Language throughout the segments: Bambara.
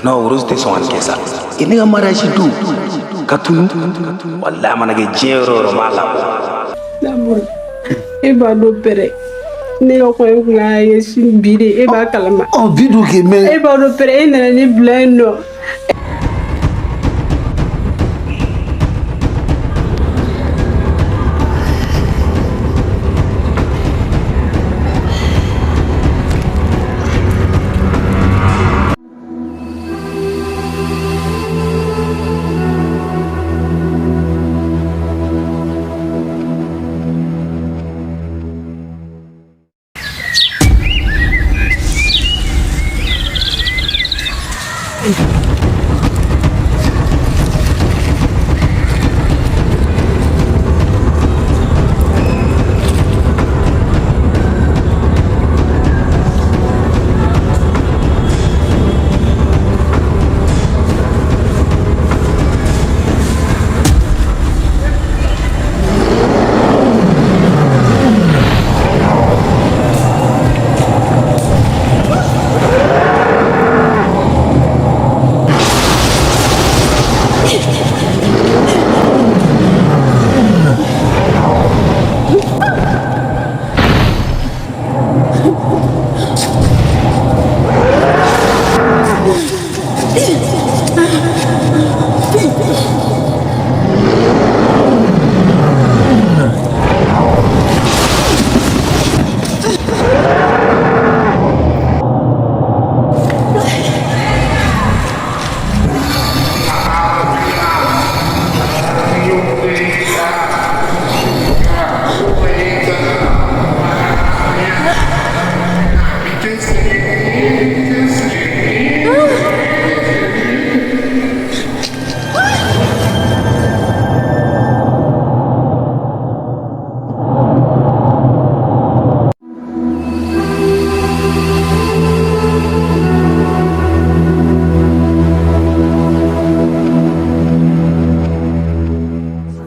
Non, Rose tɛ sɔn ka nin kɛ sa. I ne ka mariage don ka tunu, walahi, a mana kɛ diɲɛ yɔrɔ o yɔrɔ, n b'a labɔ. D'amour, e b'a dɔn pɛrɛ ne ka kɔɲɔ kun kan ka kɛ sini bi de, e b'a kalama. Ɔ, bi dun kɛ mɛ. E b'a dɔn pɛrɛ e nana ne bila yen nɔ.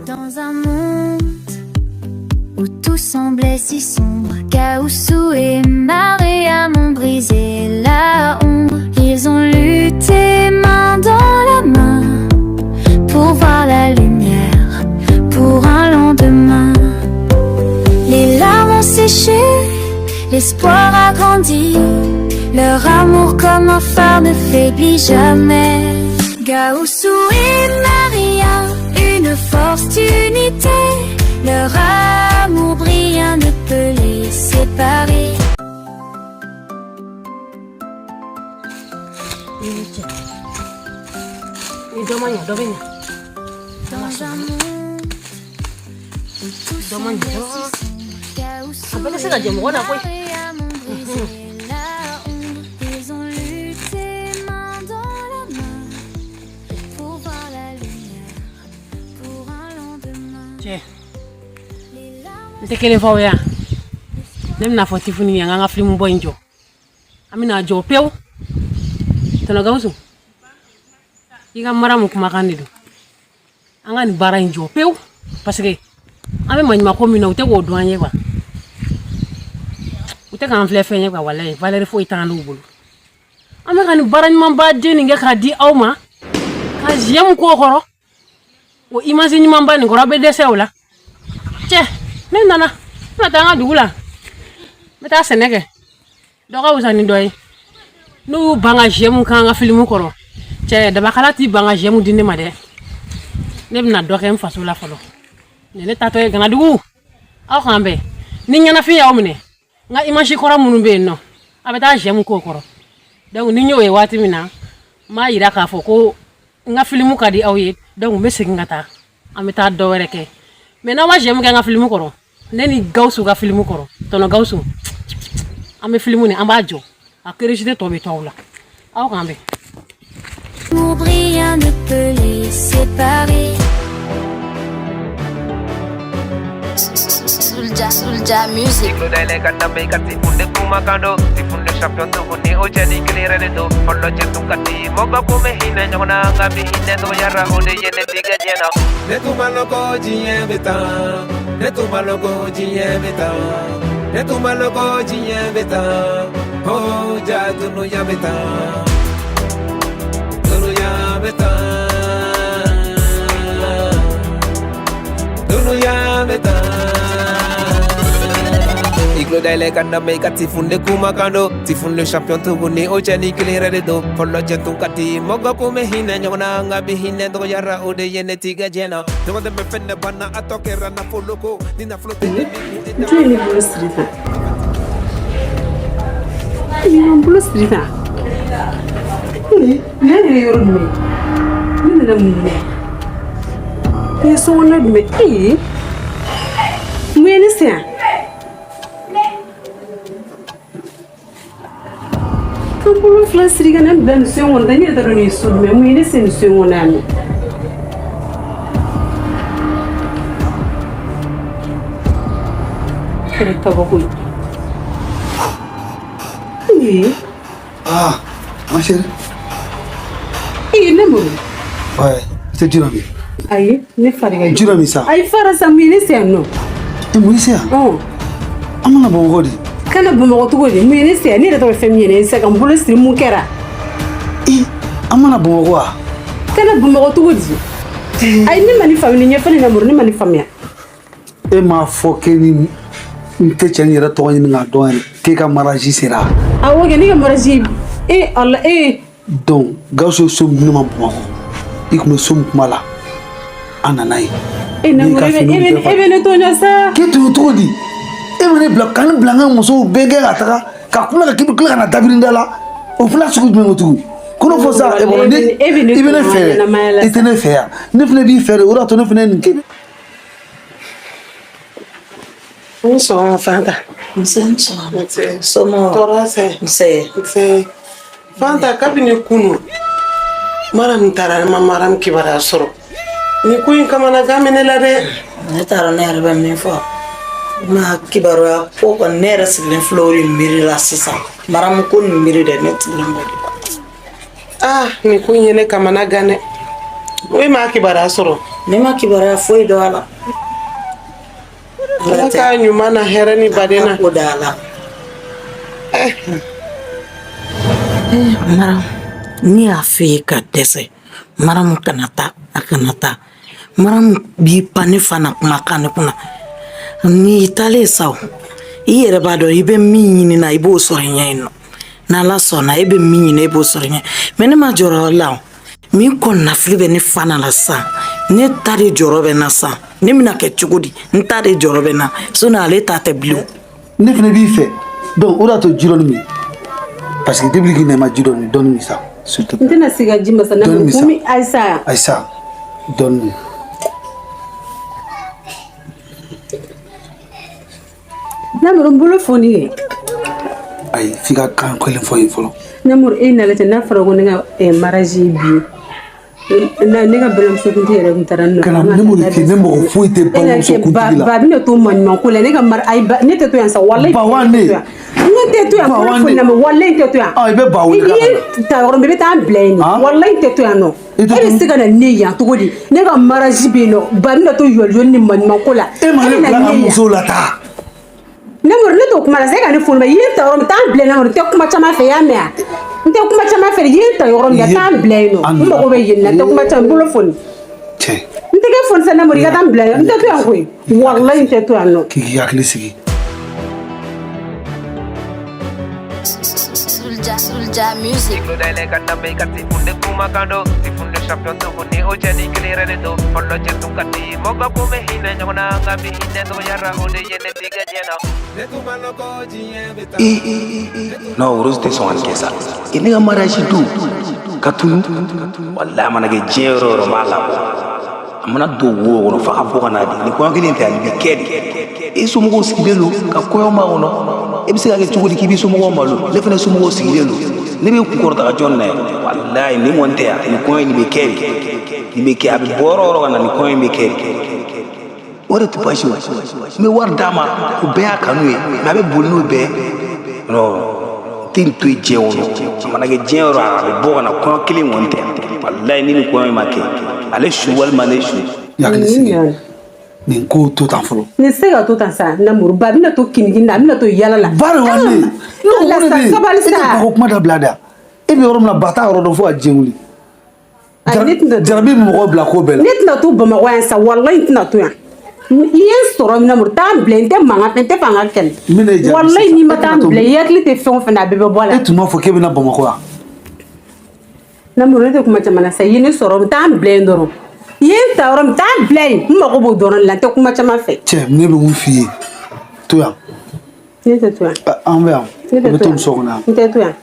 Dans un monde où tout semblait si sombre, Gaoussou et Mariam ont brisé la ombre. Ils ont lutté main dans la main pour voir la lumière, pour un lendemain. Les larmes ont séché, l'espoir a grandi. Leur amour comme un phare ne faiblit jamais. Gaoussou et Maria, une force d'unité. Leur amour brillant ne peut les séparer. Ni dɔ ma ɲa, dɔ bɛ ɲa. Dans un monde où tout Dɔ ma ɲa semblait dɔrɔn. si sombre, Gaoussou A bɛɛ tɛ se ka jɛ et mɔgɔ la koyi. Mariam ont brisé la ombre. Ils ont lutté main dans la main pour voir la lumière, pour un lendemain. Cɛ, Les larmes n tɛ kelen fɔ aw ye yan. Ne bɛna fɔ Tifuni ye, an k'an ka filimu bɔ in jɔ. An bɛna jɔ pewu. Tɔnɔ Gawusu, i ka mara mun kumakan de don. An ka nin baara in jɔ pewu. Parce que an bɛ maɲumanko min na, u tɛ k'o dɔn an ye quoi. U tɛ k'an filɛ fɛn ye quoi, walayi, valeur foyi t'an n'u bolo. An bɛ ka nin baara ɲumanba den nin kɛ k'a di aw ma. Ka j'aime k'o kɔrɔ. O image ɲumanba nin kɔrɔ, aw bɛ dɛsɛ o la. Cɛ, ne nana, n bɛna taa an ka dugu la. N bɛ taa sɛnɛ kɛ. Dɔ ka wusa ni dɔ ye. N'u y'u ban ka j'aime k'an ka filimu kɔrɔ. Cɛ, dabakala t'i ban ka j'aime di ne ma dɛ. Ne bɛna dɔ kɛ n faso la fɔlɔ. Nin ne taatɔ ye Ganadugu. Aw k'an bɛn. Ni ɲɛnafin y'aw minɛ, n ka image kɔrɔ minnu bɛ yen nɔ, a bɛ taa j'aime k'o kɔrɔ. Donc ni n y'o ye waati min na, n b'a yira k'a fɔ ko n ka filimu ka di aw ye. Donc n bɛ segin ka taa. An bɛ taa dɔ wɛrɛ kɛ. Mais n'aw ma j'aime kɛ n ka filimu kɔrɔ, ne ni Gawusu ka filimu kɔrɔ, tɔnɔ Gawusu, an bɛ filimu nin, an b'a jɔ. A curiosité tɔ bɛ to aw la. Aw k'an bɛn. Amour brillant ne peut les séparer. Soulja, Soulja Music. Dayɛlɛ ka danbe ka Tifunde kumakan don. Tifunde champion tuguni, o cɛni kelen yɛrɛ de don. Fɔlɔ cɛ tun ka di, mɔgɔ kun bɛ hinɛ ɲɔgɔn na, nka bi hinɛ dɔgɔyara, o de ye ne tigɛ diɲɛ na. Ne tun ma lɔn ko diɲɛ bɛ tan. Ne tun ma lɔn ko diɲɛ bɛ tan. Ne tun ma lɔn ko diɲɛ bɛ tan. Oh, ja dunuya bɛ tan. Tulo dayɛlɛ ka na mɛn i ka Tifun de kumakan don Tifun le champion tuguni o cɛnin kelen yɛrɛ de don fɔlɔ cɛ tun ka di mɔgɔ kun bɛ hinɛ ɲɔgɔn na nka bi hinɛ dɔgɔyara o de ye ne tigɛ diɲɛ na ɲɔgɔn dɛmɛ fɛn de banna a tɔ kɛra nafolo ko ni nafolo tɛ ne min Jɔn ye ne bolo siri tan? Nin ma n bolo siri tan? Ee, nin yɛrɛ ye yɔrɔ jumɛn ye? Ne nana mun ɲini yan? Nin ye sokɔnɔna jumɛn ye? Ee, mun ye ne se yan? Ka n bolo fila siri ka na n bila nin so in kɔnɔ tan, n yɛrɛ t'a dɔn nin ye so jumɛn ye. Mun ye ne se nin so in kɔnɔ yan nɔ? Kɛra kabako ye. Ee. Ah, ma chérie. Ee, ne muru. Ouais, i tɛ ji dɔ min? Ayi, ne fari ka Ji dɔ min sa. Ayi, fara sa, mun ye ne se yan nɔ? E mun y'i se yan? An ma na Bamakɔ de. Ka na Bamakɔ cogo di? Mun ye ne se yan? Ne yɛrɛ t'a dɔn fɛn min ye ne se ka n bolo siri mun kɛra? Ee, an ma na Bamakɔ wa? Ka na Bamakɔ cogo di? Ayi, ne ma nin faamu, nin ɲɛfɔ ne ɲɛna Muru, ne ma nin faamuya. E m'a fɔ k'e ni n tɛ cɛ in yɛrɛ tɔgɔ ɲini k'a dɔn yɛrɛ k'e ka mariage sera. Awɔ kɛ, ne ka mariage ee Ala ee. Donc Gawusu ye so min di ne ma Bamakɔ, i tun bɛ so min kuma la, an nana yen. E na e bɛ ne tɔɲɔ sa. K'e tɔɲɔ cogo di? E bɛ ne bila ka ne bila n ka musow bɛɛ gɛn ka taga ka kuma ka k'i bɛ tila ka na dabiri da la o fila sugu jumɛn o tugun? Kɔnɔ fɔ sa e bɔra ne i bɛ ne fɛ i tɛ ne fɛ yan ne fana b'i fɛ de o de y'a to ne fana ye nin kɛ. Ni sɔgɔma Fanta. Nse ni sɔgɔma. Nse. Somɔgɔw. Tɔɔrɔ tɛ. Nse. Nse. Fanta kabini kunu Maram taara n ma Maram kibaruya sɔrɔ. Nin ko in kamanagan bɛ ne la dɛ. Ne t'a dɔn ne yɛrɛ bɛ min fɔ. Ma kibaruya ko kɔni ne yɛrɛ sigilen filɛ o de miiri la sisan. Maram ko nin miiri dɛ ne sigilen b'o de la. Ah nin ko in ye ne kamanagan dɛ. O e m'a kibaruya sɔrɔ. Ne ma kibaruya foyi dɔn a la. Ala k'a ɲuman na hɛrɛ ni baden na. Ko da la. Maram, ne y'a f'i ye ka dɛsɛ. Maram kana taa, a kana taa. Maram b'i pan ne fana kumakan ne kunna. N'i taalen sa o, i yɛrɛ b'a dɔn i bɛ min ɲini na i b'o sɔrɔ i ɲɛ yen nɔ. N'Ala sɔnna e bɛ min ɲini e b'o sɔrɔ i ɲɛ. Mais ne ma jɔrɔ o la o. Min kɔnɔnafili bɛ ne fana la sisan ne ta de jɔrɔ bɛ n na sisan ne bɛna kɛ cogo di n ta de jɔrɔ bɛ n na sinon ale ta tɛ bilen. Ne fana b'i fɛ donc o de y'a to ji dɔɔni min parce que depuis k'i na i ma ji dɔɔni dɔɔni min sa s'il te N plaît. tɛna se ka ji ma sa. Dɔɔni min sa. Komi Ayisa. Ayisa dɔɔni min. Namuru n bolo foni ye. Ayi f'i ka kan kelen fɔ n ye fɔlɔ. Namuru e nana ten n'a fɔra ko ne ka mariage ye bi ye. Ne ka balimamuso kuntigi yɛrɛ tun taara n nɔfɛ. Kana ne m'o de f'i ye ne mɔgɔ foyi tɛ balimamuso kuntigi la. Ba bɛna to maɲuman ko la ne ka mari ayi ba ne tɛ to yan sa walayi. Ba wa ne. N tɛ to yan Ba wa fɔlɔ ne. na walayi n tɛ to yan. Ah, i bɛ ba wele I ka ye ta yɔrɔ min i bɛ taa n bila yen nɔ walayi n tɛ to yan nɔ. E bɛ se ka na ne yan cogo di ne ka mariage bɛ yen nɔ ba bɛna to yɔliyɔli ni maɲuman ko la. E ma ne bɛna bila ka ne yan. musow lataa. Namuru ne t'o kuma la sa e ka ne foni ma i ye n ta yɔrɔ min taa n bila yen nɔ n tɛ kuma caman fɛ i y'a mɛn wa n tɛ kuma caman fɛ i ye n ta yɔrɔ min na taa n bila yen nɔ n mago bɛ yen na n tɛ kuma caman n bolo foni Cɛ. n tɛgɛ foni sa Namuru i ka taa n bila yen n tɛ to yan koyi walayi n tɛ to yan nɔ. K'i k'i hakili sigi. Soulja, Soulja Music. Tulo dayɛlɛ ka na mɛn i ka Tifun de kumakan don Tifun le champion tuguni o cɛnin kelen yɛrɛ de don fɔlɔ cɛ tun ka di mɔgɔ kun bɛ hinɛ ɲɔgɔn na nka bi hinɛ dɔgɔyara o de ye ne tigɛ diɲɛ na. Ne tun ma lɔn ko diɲɛ bɛ taa. Non, Rose tɛ sɔn ka nin kɛ sa. E ne ka mariage don ka tunu walahi a mana kɛ diɲɛ yɔrɔ o yɔrɔ n b'a labɔ a mana don wo kɔnɔ f'a ka bɔ ka na de nin kɔɲɔ kelen tɛ a nin bɛ kɛ de e somɔgɔw sigilen don ka kɔɲɔ makɔnɔ e bɛ se ka kɛ cogo di k'i b'i somɔgɔw malo ne fana somɔgɔw sigilen don ne bɛ kun kɔrɔta ka jɔn na ye walahi nin kɔni tɛ yan nin kɔɲɔ in nin bɛ kɛ de nin bɛ kɛ a bɛ bɔ yɔrɔ o yɔrɔ ka na nin kɔɲɔ in bɛ kɛ de o de tɛ baasi ye n bɛ wari d'a ma o bɛɛ y'a kanu ye mais a bɛ boli n'o bɛɛ non n tɛ nin to yen diɲɛ kɔnɔ a mana kɛ diɲɛ yɔrɔ a bɛ bɔ ka na kɔɲɔ kelen kɔni tɛ walayi ni nin kɔɲɔ in ma kɛ ale su walima ne su. I hakili sigi nin ko to tan fɔlɔ. Nin se ka to tan sa Namuru ba bɛna to kinigini na a bɛna to yala la. Ba de wa ne. Ne ko mun de bɛ yen sabali e tɛ sa. ba ko kuma dabila de e bɛ yɔrɔ min na ba t'a yɔrɔ dɔn fo ka diɲɛ wuli. Jarabi bɛ mɔgɔ bila ko bɛɛ la. Ne tɛna to Bamakɔ yan sa walayi n tɛna to yan. I ye n sɔrɔ min Namuru, taa n bila yen, n tɛ mankan fɛ, n tɛ fɛ an ka kɛlɛ. N bɛna i jaabi Walayi sisan. n'i ma E taa n tɛna to- bila yen, i hakili tɛ fɛn o fɛn na, a bɛɛ bɛ bɔ a la. E tun b'a fɔ k'e bɛna Bamakɔ yan. Namuru, ne tɛ kuma caman na sa, i ye ne sɔrɔ min, taa n bila yen dɔrɔn. I ye n ta yɔrɔ min, taa n bila yen, n mago b'o dɔrɔn de la, n tɛ kuma caman fɛ. Cɛ, ne bɛ mun f'i ye, to yan. Ne tɛ to yan. An bɛ yan. Ne I tɛ bɛ to to yan. muso kɔnɔ yan. N tɛ to yan.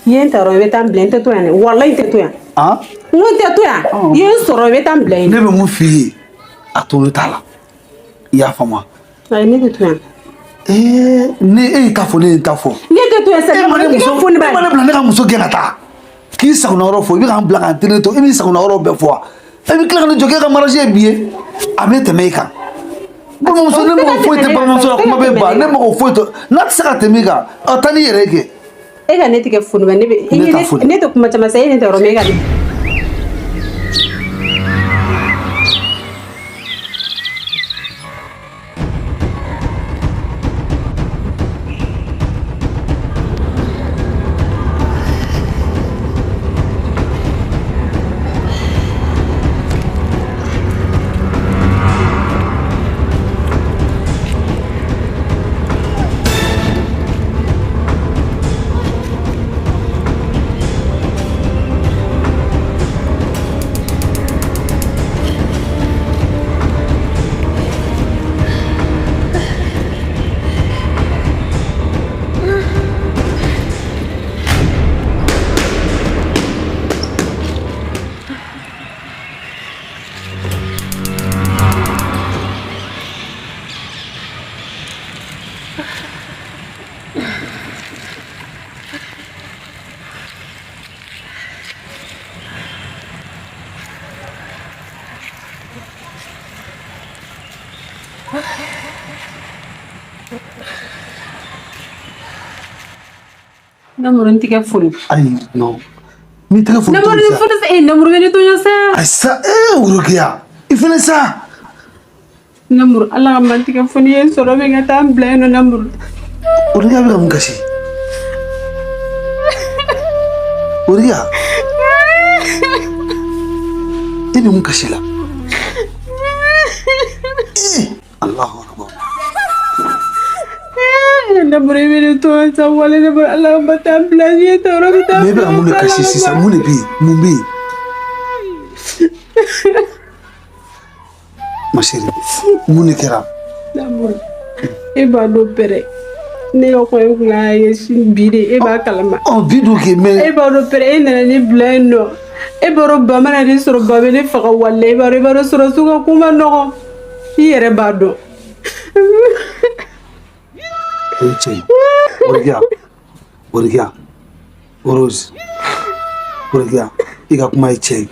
I ye n ta yɔrɔ min, i bɛ taa n bila yen, n tɛ to yan dɛ. Walayi n tɛ to yan. Han? N ko n tɛ to yan. I ye n sɔrɔ, i bɛ taa n bila yen. Ne bɛ mun f'i ye, a to ne ta la, i y'a faamu? Ayi, ne tɛ to yan. Ee, ne e y'i ta fɔ, ne ye n ta fɔ. Ne tɛ to yan sa. E ma ne muso, fo ne e ma ne bila ne ka muso gɛn ka taa k'i sagona yɔrɔ fɔ. I bɛ k'an bila k'an teri to, e b'i sagona yɔrɔ bɛɛ fɔ wa? E bɛ tila ka ne jɔ k'e ka mariage ye bi ye, a bɛ tɛmɛ e kan. Balimamuso, ne mago foyi tɛ balimamuso la, kuma bɛ ban, ne mago foyi tɛ n'a tɛ se ka tɛmɛ i kan. Ɔ, taa n'i yɛrɛ ye kɛ. E ka ne tigɛ foni ne bɛ Ne t'a foni. Ne tɛ kuma caman sa, e ne tɛ yɔrɔ min, e ka ne. Namuru, n tigɛ foni. Ayi, non, n'i tɛgɛ foni. Namuru, ni foni sa, e Namuru bɛ ne tɔɲɔ sa. Ayi sa, ee Worokiya, i fɛnɛ sa. Namuru, Ala ka ma tigɛ foni ye n sɔrɔ min ka taa n bila yen nɔ, Namuru. Worokiya bɛ ka mun kasi? Worokiya, e bɛ mun kasi la? Ee, Alahu akbar. Namuru, i bɛ ne tɔɲɔ sa, wale Namuru, Ala ka ma taa n bila n ye tɔɔrɔ bɛ taa. Mais e bɛ ka mun de kasi sisan? Mun de bɛ yen? Mun bɛ yen? Ma chérie, mun de kɛra? Namuru, e b'a dɔn pɛrɛ. Ne ka kɔɲɔ kun kan ka kɛ sini bi de, e b'a kalama. Ɔ, bi dun kɛ mais. E b'a dɔn pɛrɛ, e nana ne bila yen nɔ. E b'a dɔn ba mana ne sɔrɔ, ba bɛ ne faga walayi. E b'a dɔn sɔrɔsiw ka ko man nɔgɔn. I yɛrɛ b'a dɔn. O ye tiɲɛ ye. Worokiya, Worokiya, Rose, Worokiya, i ka kuma ye tiɲɛ ye.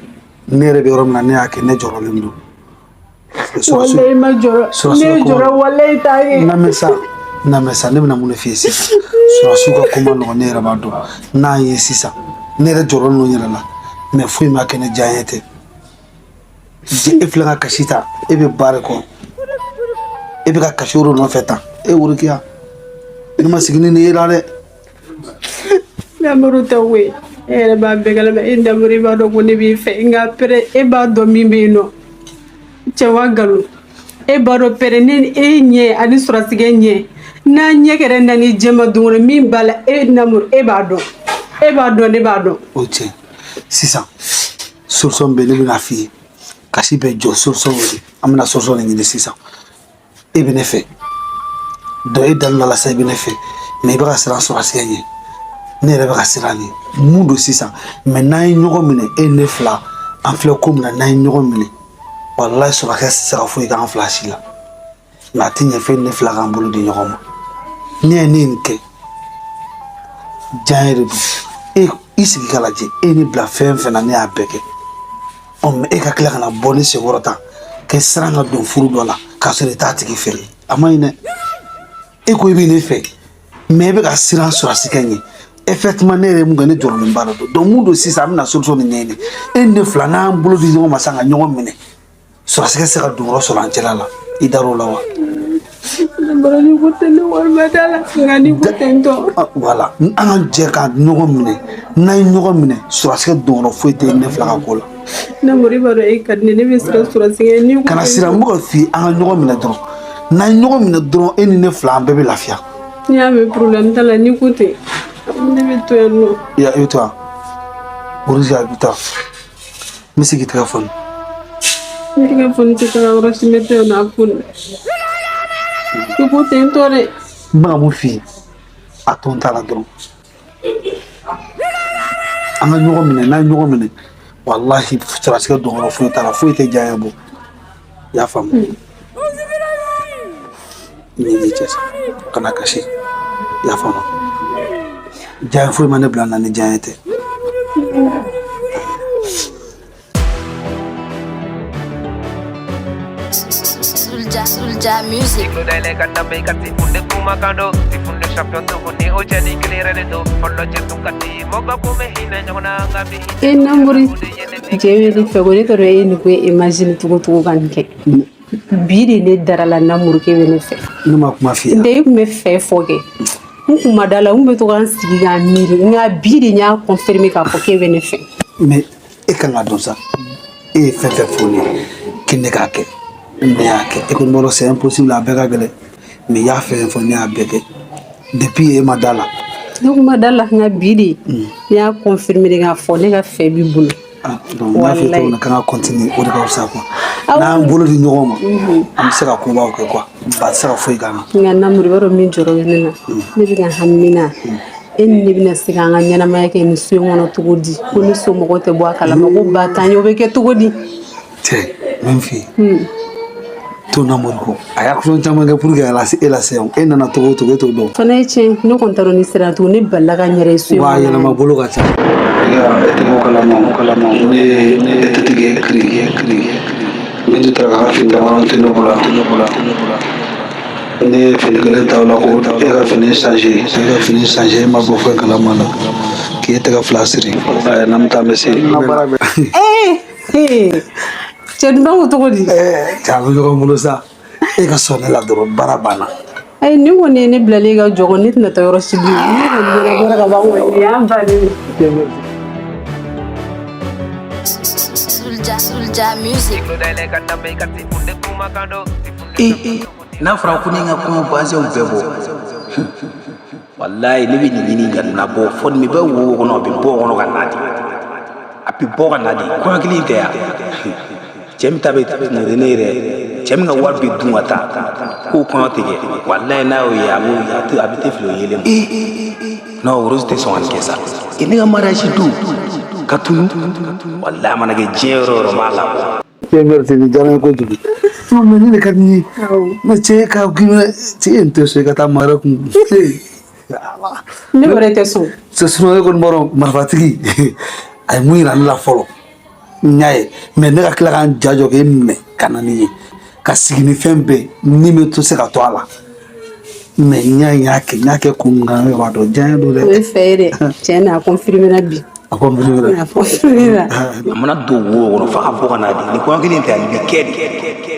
Ne yɛrɛ bɛ yɔrɔ min na, ne y'a kɛ, ne jɔrɔlen don. Walayi ma jɔrɔ. Ne jɔrɔ walayi t'a kɛ. Lamɛn sa, lamɛn sa, ne bɛna mun de f'i ye sisan? Sɔrɔsiw ka ko man nɔgɔn, ne yɛrɛ b'a dɔn. N'a ye sisan, ne yɛrɛ jɔrɔlen don n yɛrɛ la, mais foyi ma kɛ ne diya tɛ. E filɛ ka kasi ta, e bɛ baara kɔ, e bɛ ka kasi o de nɔfɛ tan. E Worokiya, ne ma sigi ni nin ye la dɛ. Namuru tɛ koyi. E yɛrɛ b'a bɛɛ kalama. E Namuru, i b'a dɔn ko ne b'i fɛ, nka pɛrɛ, e b'a dɔn min bɛ yen nɔ. Cɛ wa nkalon. E b'a dɔn pɛrɛ, ne e ɲɛ ani sɔrɔsikɛ ɲɛ, n'a ɲɛ kɛra nani jɛma don kɔnɔ min b'a la, e Namuru, e b'a dɔn. E b'a dɔn, ne b'a dɔn. O tiɲɛ. Sisan solution bɛ yen, ne bɛna f'i ye. Kasi bɛ jɔ, solution wele, an bɛna solution de ɲini sisan. E bɛ ne fɛ donc, e dalen la sa, i bɛ ne fɛ, mais i bɛ ka siran sɔrɔsikɛ ɲɛ, ne yɛrɛ bɛ ka siran ɲɛ. Mun don sisan? Mais n'an ye ɲɔgɔn minɛ, e ni ne fila, an filɛ ko min na, n'an ye ɲɔgɔn minɛ, walayi sɔrɔsikɛ tɛ se ka foyi k'an fila si la. Mais a tɛ ɲɛ f'e ni ne fila k'an bolo di ɲɔgɔn ma. Ne ye ne nin kɛ diya de don. E i sigi ka lajɛ, e ne bila fɛn fɛn na, ne y'a bɛɛ kɛ. Ɔ, mais e ka tila ka na bɔ ne senkɔrɔ tan, kɛ siran ka don furu dɔ la k'a sɔrɔ i t'a tigi fɛ, a ma ɲi dɛ. E ko i bɛ ne fɛ, mais e bɛ ka siran sɔrɔsikɛ ɲɛ. Effectivement, ne yɛrɛ ye mun kɛ, ne jɔrɔlen ba de don. Donc mun don sisan? An bɛna solution de ɲɛɲini. E ni ne fila, n'an bolo di ɲɔgɔn ma sisan ka ɲɔgɔn minɛ, sɔrɔsikɛ tɛ se ka don yɔrɔ sɔrɔ an cɛla la. I dar'o la wa? Namori ni ko tɛ ne wari bɛ da la nka ni ko tɛ n tɔ. Voilà, an ka jɛ ka ɲɔgɔn minɛ. N'an ye ɲɔgɔn minɛ, sɔrɔsikɛ donyɔrɔ foyi tɛ ne fila ka ko la. Namori b'a dɔn e ka di ne, ne bɛ siran sɔrɔsikɛ ni ko. Kana siran, n bɛ ka f'i ye, an ka ɲɔgɔn minɛ dɔrɔn. N'an ye ɲɔgɔn minɛ dɔrɔn, e ni ne fila, an bɛɛ bɛ lafiya. N'i y'a mɛn problème t'a la, ni ko tɛ ne bɛ to yan nɔ. I bɛ to yan. Burusi, a bɛ taa. N bɛ se k'i tɛgɛ foni. Ne tɛgɛ foni tɛ taga yɔrɔ si, n bɛ to yan nɔ a foni. I ko tɛ n tɔ dɛ. N bɛ ka mun f'i ye, a to n ta la dɔrɔn. An ka ɲɔgɔn minɛ, n'an ye ɲɔgɔn minɛ, walahi sɔrɔsikɛ donyɔrɔ foyi t'a la, foyi tɛ diya n ye bɔ. I y'a faamu? I ni cɛ sa, kana kasi. I y'a faamu? Diya foyi ma ne bila na ni diya tɛ. Soulja, Soulja Music. Dayɛlɛ ka danbe ka Tifunde kumakan don. Tifunde champion tuguni, o cɛni kelen yɛrɛ de don. Fɔlɔ cɛ tun ka di, mɔgɔ kun bɛ hinɛ ɲɔgɔn na, nka bi E Namori, cɛ bɛ ne fɛ ko ne t'a dɔn e ye nin ko imagine cogo cogo ka nin kɛ. Bi de ne dara la Namori k'e bɛ ne fɛ. Ne ma kuma f'i ye. N tɛ e tun bɛ fɛ fɔ kɛ. N kun ma da la, n kun bɛ to ka n sigi k'a miiri, nka bi de n y'a confirmer k'a fɔ k'e bɛ ne fɛ. Mais e kan ka dɔn sa, e ye fɛn fɛn fɔ ne ye k'i ne k'a kɛ, ne y'a kɛ. E kɔni b'a dɔn c'est impossible, a bɛɛ ka gɛlɛn, mais i y'a fɛn fɛn fɔ, ne y'a bɛɛ kɛ. Depuis e ma da la. Ne kun ma da la, nka bi de n y'a confirmer de k'a fɔ ne ka fɛ b'i bolo. Donc n y'a f'i ye cogo min na, k'an ka continuer, o de ka fisa quoi. N'an y'an bolo di ɲɔgɔn ma, an bɛ se ka kobaw kɛ quoi. Ba tɛ se ka foyi k'an na. Nka Namori, i b'a dɔn min jɔrɔ bɛ ne na, ne bɛ ka hami min na, e ni ne bɛna se k'an ka ɲɛnamaya kɛ nin so in kɔnɔ cogo di, ko ni somɔgɔw tɛ bɔ a kalama, ko ba t'an ye, o bɛ kɛ cogo di? Cɛ, n bɛ min f'i ye, to Namori kɔ, a ye action caman kɛ pour que a lase e lase yan. E nana cogo o cogo, e t'o dɔn. Fana ye tiɲɛ, ne kɔni t'a dɔn ni sera tugun, ne balila ka n yɛrɛ ye so in Wa kɔnɔ. Yɛlɛma bolo ka ca. E tɛ bɔ kalama, o kalama ne e tɛ tigɛ kiriki kiriki. Ne tɛ taara ka fini damadɔ tɛ ne bolo, tɛ ne bolo, tɛ ne bolo. Ne ye fini kelen ta o la ko e ka fini changer, e ka fini changer, e ma bɔ foyi kalama la k'e tɛgɛ fila siri. Ayi, n'an bɛ taa, an bɛ se. Ee, cɛ duman ko cogo di? Cɛ, a bɛ ɲɔgɔn bolo sa. E ka sɔn ne la dɔrɔn, baara banna. Ayi, nin kɔni ye ne bilalen i ka jɔ kɔnɔ, ne tɛna taa yɔrɔ si bilen. Ne kɔni bɔra ka ban kɔni, nin y'a bannen ye. Soulja, Soulja Music. Dayɛlɛ ka danbe ka Tifunde kumakan don. Ee, n'a fɔra ko ne ka kɔɲɔ bazɛnw bɛɛ bɔ, walayi ne bɛ nin ɲini ka na bɔ fɔ nin bɛ wo kɔnɔ, a bɛ bɔ o kɔnɔ ka na di, a bɛ bɔ ka na di. Kɔɲɔ kelen tɛ yan, cɛ min ta bɛ ne yɛrɛ, cɛ min ka wari bɛ dun ka taa k'o kɔɲɔ tɛ kɛ, walayi n'a y'o ye, a b'o a bɛ tɛ fili o yelen ma. Non, Rose tɛ sɔn ka nin kɛ sa. E ne ka mariage don ka tunu, walayi a mana kɛ diɲɛ yɔrɔ o yɔrɔ, n b'a labɔ. Cɛ, merci, nin diyara n ye kojugu. Non, mais nin de ka di n ye. Mais cɛ ka k'i bɛ cɛ e tɛ so, i ka taa maa wɛrɛ kun. Ne yɛrɛ tɛ sɔn. C'est sinon e kɔni b'a dɔn marifatigi a ye mun yira ne la fɔlɔ, n y'a ye, mais ne ka tila ka n ja jɔ k'e minɛ ka na ni ye ka sigi ni fɛn bɛɛ ni bɛ to se ka to a la, mais n y'a ye, n y'a kɛ, n y'a kɛ kun min kan, e b'a dɔn diya don O dɛ. ye fɛ ye dɛ, tiɲɛ na a confirmer na bi. A confirmer na. A confirmer na. A mana don wo kɔnɔ f'a ka bɔ ka na di. Nin kɔɲɔ kelen tɛ, a bɛ kɛ de.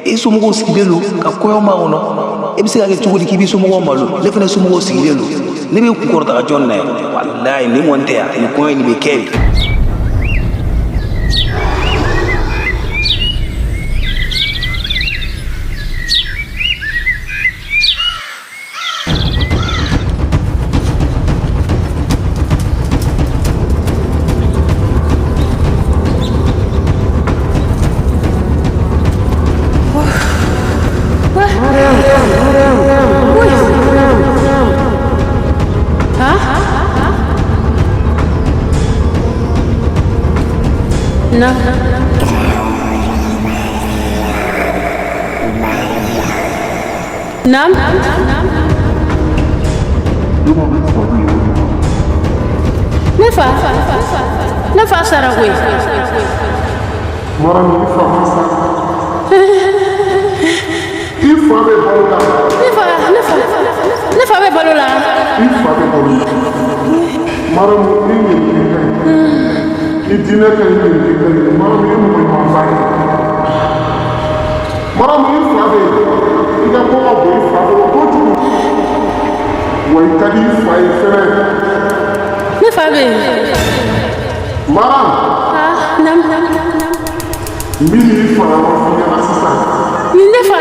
E somɔgɔw sigilen don ka kɔɲɔ makɔnɔ, e bɛ se ka kɛ cogo di k'i b'i somɔgɔw malo? Ne fana somɔgɔw sigilen don, ne bɛ kun kɔrɔta ka jɔn na ye? Walayi nin kɔni tɛ yan, nin kɔɲɔ nin bɛ kɛ de. Na. Nam. Ne fa. Ne fa sara koyi. Mara, i fa ma sa. I fa bɛ balo la. Ne fa, ne fa. Ne fa bɛ balo la. I fa bɛ balo la. Maramu, i ɲinini ka ɲi. I diinɛ ka ɲi, i ɲinini ka ɲi. Maramu, i mɔgɔ ɲumanba ye. Maramu, i fa bɛ yen. I ka ko ka bon i fa bolo. Wa i ka di i fa ye fɛnɛ. Ne fa bɛ yen. Maram. Ah, naam. N bɛ n'i fa yɔrɔ f'i ɲɛna sisan. Ni ne fa.